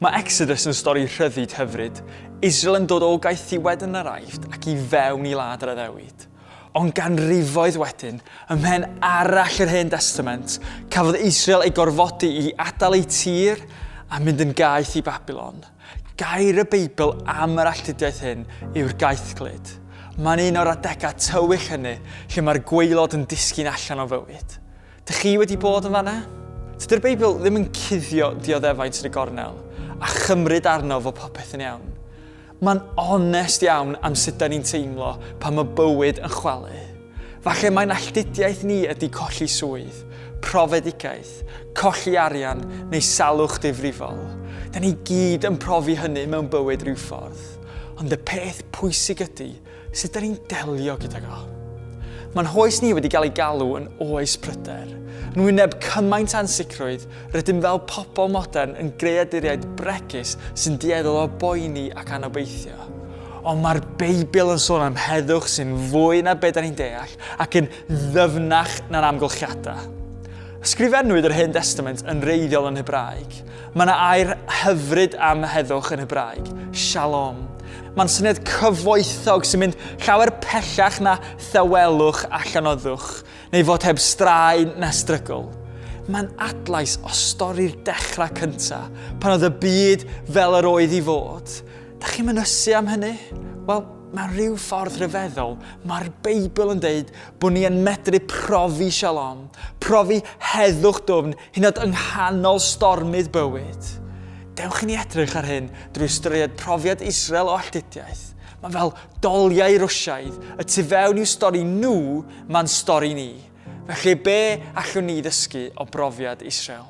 Mae Exodus yn stori rhyddid hyfryd, Israel yn dod o gaethiwed yn yr Aifft ac i fewn i wlad yr addewid. Ond ganrifoedd wedyn, ym mhen arall yr Hen Destament, cafodd Israel ei gorfodi i adael eu tir a mynd yn gaeth i Babilon. Gair y Beibl am yr alltudiaeth hyn yw'r gaethglud. Mae'n un o'r adegau tywyll hynny lle mae'r gwaelod yn disgyn allan o fywyd. Dych chi wedi bod yn fanna? Tydi'r Beibl ddim yn cuddio dioddefaint yn y gornel a chymryd arno fod popeth yn iawn. Mae'n onest iawn am sut da ni'n teimlo pan mae bywyd yn chwalu. Falle mai'n alltudiaeth ni ydy colli swydd, profedigaeth, colli arian neu salwch difrifol. Da ni gyd yn profi hynny mewn bywyd rhyw ffordd. Ond y peth pwysig ydy Sut da ni'n delio gydag o? Mae'n hoes ni wedi cael ei galw yn oes pryder. Yn wyneb cymaint ansicrwydd, rydym fel pobl modern yn greaduriaid bregus sy'n dueddol o boeni ac anobeithio. Ond mae'r Beibl yn sôn am heddwch sy'n fwy na be da ni'n deall ac yn ddyfnach na'r amgylchiadau. Ysgrifennwyd yr Hen Destament yn wreiddiol yn Hebraeg. Mae yna air hyfryd am heddwch yn Hebraeg, shalom. Mae'n syniad cyfoethog sy'n mynd llawer pellach na thawelwch a llonyddwch, neu fod heb straen na strygl. Mae'n adlais o stori'r dechrau cyntaf, pan oedd y byd fel yr oedd i fod. Da chi'n mynysu am hynny? Wel, mewn rhyw ffordd rhyfeddol, mae'r Beibl yn deud bod ni yn medru profi shalom, profi heddwch dwfn, hyd yn oed yng nghanol stormydd bywyd. Dewch i ni edrych ar hyn drwy ystyried profiad Israel o alltudiaeth. Mae fel doliau Rwsiaidd, y tu fewn i'w stori nhw, mae'n stori ni. Felly be allwn ni ddysgu o brofiad Israel?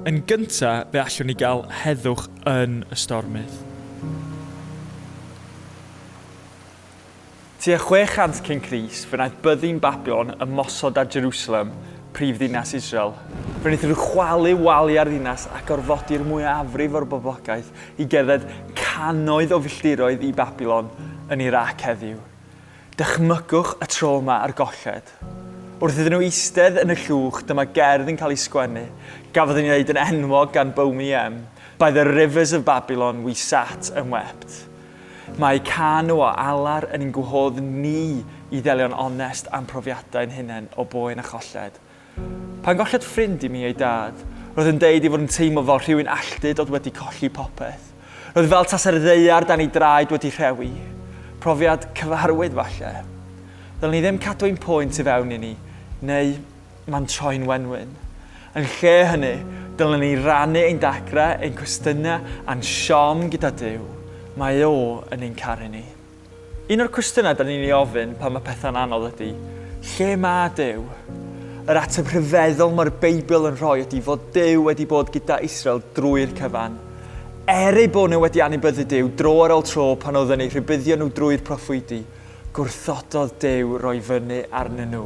Yn gyntaf, fe allwn ni gael heddwch yn y stormydd. Tua 600 cyn Crist, fe wnaeth byddin Babilon ymosod ar Jerusalem, prif ddinas Israel. Fe wnaethon nhw chwalu waliau'r ddinas a gorfodi'r mwyafrif o'r boblogaeth i gerdded cannoedd o filltiroedd i Babilon yn Irac heddiw. Dychmygwch y trawma a'r golled. Wrth iddyn nhw eistedd yn y llwch, dyma gerdd yn cael ei sgwennu, gafodd ei wneud yn enwog gan Boney M, By the rivers of Babylon we sat and wept. Mae cân nhw o alar yn ein gwahodd ni i ddelio'n onest â'n profiadau'n hunain o boen a cholled. Pan gollodd ffrind i mi ei dad, roedd yn deud ei fod yn teimlo fel rhywun alltud oedd wedi colli popeth. Roedd fel tasa'r ddaear dan ei draed wedi rhewi. Profiad cyfarwydd falle. Ddylen ni ddim cadw ein poen tu fewn i ni, neu Mae'n troi'n wenwyn. Yn lle hynny, dylen ni rannu ein dagrau, ein cwestiynau a'n siom gyda Duw. Mae o yn ein caru ni. Un o'r cwestiynau da ni'n ei ofyn pan mae pethau'n anodd ydy, lle mae Duw? Yr ateb rhyfeddol mae'r Beibl yn rhoi ydy fod Duw wedi bod gyda Israel drwy'r cyfan. Er eu bod nhw wedi anwybyddu Duw dro ar ôl tro pan oedd yn eu rhybuddio nhw drwy'r proffwydi, Gwrthododd Duw roi fyny arnyn nhw.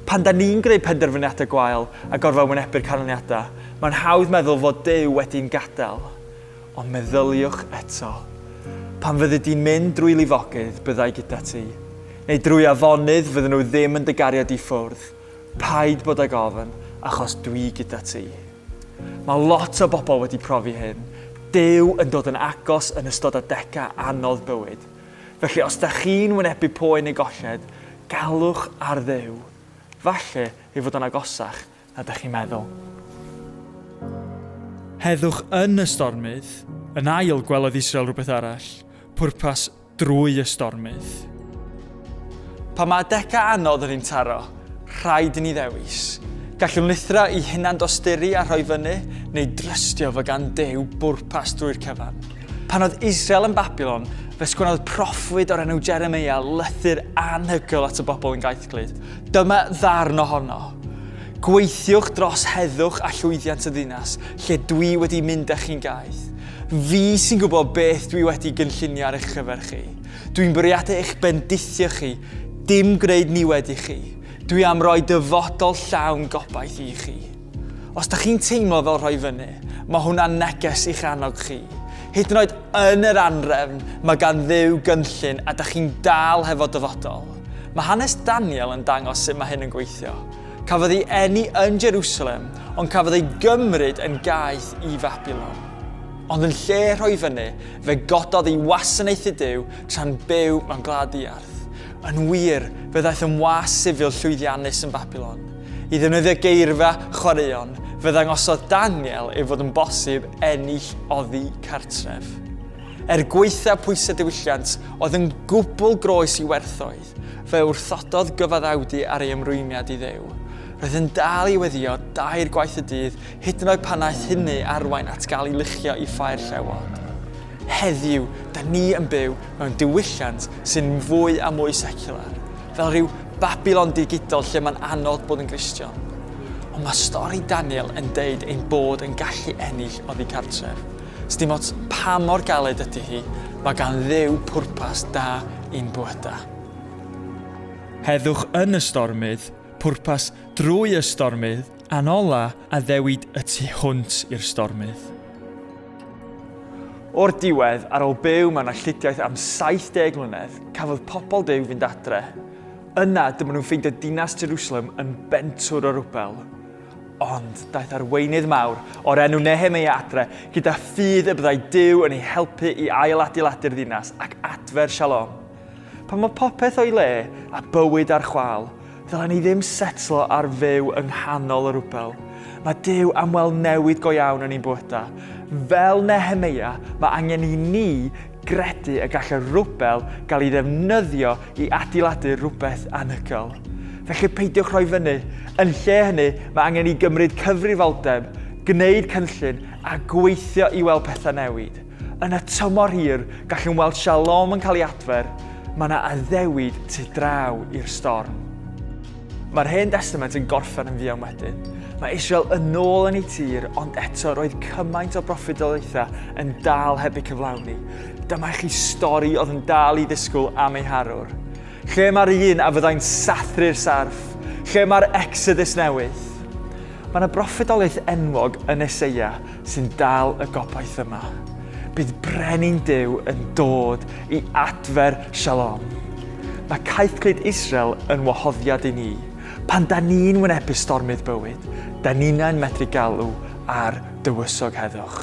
Pan da ni'n gwneud penderfyniadau gwael a gorfod wynebu'r canlyniadau, mae'n hawdd meddwl fod Duw wedi'n gadael. Ond meddyliwch eto. Pan fyddi di'n mynd drwy lifogydd, bydda i gyda ti. Neu drwy afonydd, fydden nhw ddim yn dy gario di ffwrdd. Paid bod ag ofn, achos dwi gyda ti. Mae lot o bobl wedi profi hyn. Duw yn dod yn agos yn ystod adegau anodd bywyd. Felly os da chi'n wynebu poen neu golled, galwch ar Dduw. Falle ei fod o'n agosach na da chi'n meddwl. Heddwch yn y stormydd. Yn ail, gwelodd Israel rhywbeth arall, pwrpas drwy y stormydd. Pan mae adegau anodd yn ein taro, rhaid i ni ddewis. Gallwn lithro i hunandosturi a rhoi fyny, neu drystio fod gan Duw bwrpas drwy'r cyfan. Pan oedd Israel yn Babilon, fe sgwennodd proffwyd o'r enw Jeremeia lythyr anhygoel at y bobl yn gaethglud. Dyma ddarn ohono. Gweithiwch dros heddwch a llwyddiant y ddinas, lle dwi wedi mynd â chi'n gaeth. Fi sy'n gwybod beth dwi wedi gynllunio ar eich chyfer chi. Dwi'n bwriadu eich bendithio chi, dim gwneud niwed i chi. Dwi am roi dyfodol llawn gobaith i chi. Os da chi'n teimlo fel rhoi fyny, mae hwnna'n neges i'ch annog chi. Hyd yn oed yn yr anrefn, mae gan Dduw gynllun a da chi'n dal hefo dyfodol. Mae hanes Daniel yn dangos sut mae hyn yn gweithio. Cafodd ei eni yn Jerusalem, ond cafodd ei gymryd yn gaeth i Fabilon. Ond yn lle rhoi fyny, fe gododd i wasanaethu Duw tra'n byw mewn gwlad ddiarth. Yn wir, fe ddaeth yn was sifil llwyddiannus yn Babilon. I ddefnyddio geirfa chwaraeon, fe ddangosodd Daniel ei fod yn bosib ennill oddi cartref. Er gwaetha pwysau diwylliant oedd yn gwbl groes i werthoedd, fe wrthododd gyfaddawdu ar ei ymrwymiad i Dduw. Roedd yn dal i weddïo dair gwaith y dydd, hyd yn oed pan wnaeth hynny arwain at gael ei luchio i ffair llewod. Heddiw, da ni yn byw mewn diwylliant sy'n fwy a mwy seciwlar, fel rhyw Babilon digidol lle mae'n anodd bod yn Gristion. Ond mae stori Daniel yn deud ein bod yn gallu ennill oddi cartref. Sdim ots pa mor galed ydy hi, mae gan Dduw pwrpas da i'n bywyda. Heddwch yn y stormydd, pwrpas drwy y stormydd, a'n ola, addewid y tu hwnt i'r stormydd. O'r diwedd, ar ôl byw mewn alltudiaeth am 70 mlynedd, cafodd pobl Duw fynd adre. Yna, dyma nhw'n ffeindio dinas Jerusalem yn bentwr o rwbel. Ond daeth arweinydd mawr o'r enw Nehemeia adre gyda ffydd y byddai Duw yn ei helpu i ail-adeiladu'r ddinas ac adfer Shalom. Pan mae popeth o'i le a bywyd ar chwâl, ddylen ni ddim setlo ar fyw yng nghanol y rwbel. Mae Duw am weld newid go iawn yn ein bywydau. Fel Nehemeia, mae angen i ni gredu y gall y rwbel gael ei ddefnyddio i adeiladu rhywbeth anhygoel. Felly peidiwch rhoi fyny. Yn lle hynny, mae angen i gymryd cyfrifoldeb, gwneud cynllun a gweithio i weld pethau newid. Yn y tymor hir, gallwn weld Shalom yn cael ei adfer, mae yna addewid tu draw i'r storm. Mae'r Hen Destament yn gorffen yn fuan wedyn. Mae Israel yn ôl yn ei tir, ond eto roedd cymaint o broffwydoliaethau yn dal heb eu cyflawni. Dyma i chi stori oedd yn dal i ddisgwyl am ei harwr. Lle mae'r un a fyddai'n sathru'r sarff? Lle mae'r Exodus newydd? Mae yna broffwydoliaeth enwog yn Eseia sy'n dal y gobaith yma. Bydd brenin Duw yn dod i adfer Shalom. Mae caethglud Israel yn wahoddiad i ni. Pan da ni'n wynebu stormydd bywyd, da ninnau'n medru galw ar dywysog heddwch.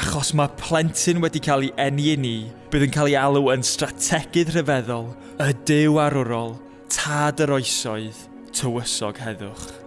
Achos mae plentyn wedi cael ei eni i ni, bydd yn cael ei alw yn strategydd rhyfeddol, y Duw arwrol, Tad yr oesoedd, tywysog heddwch.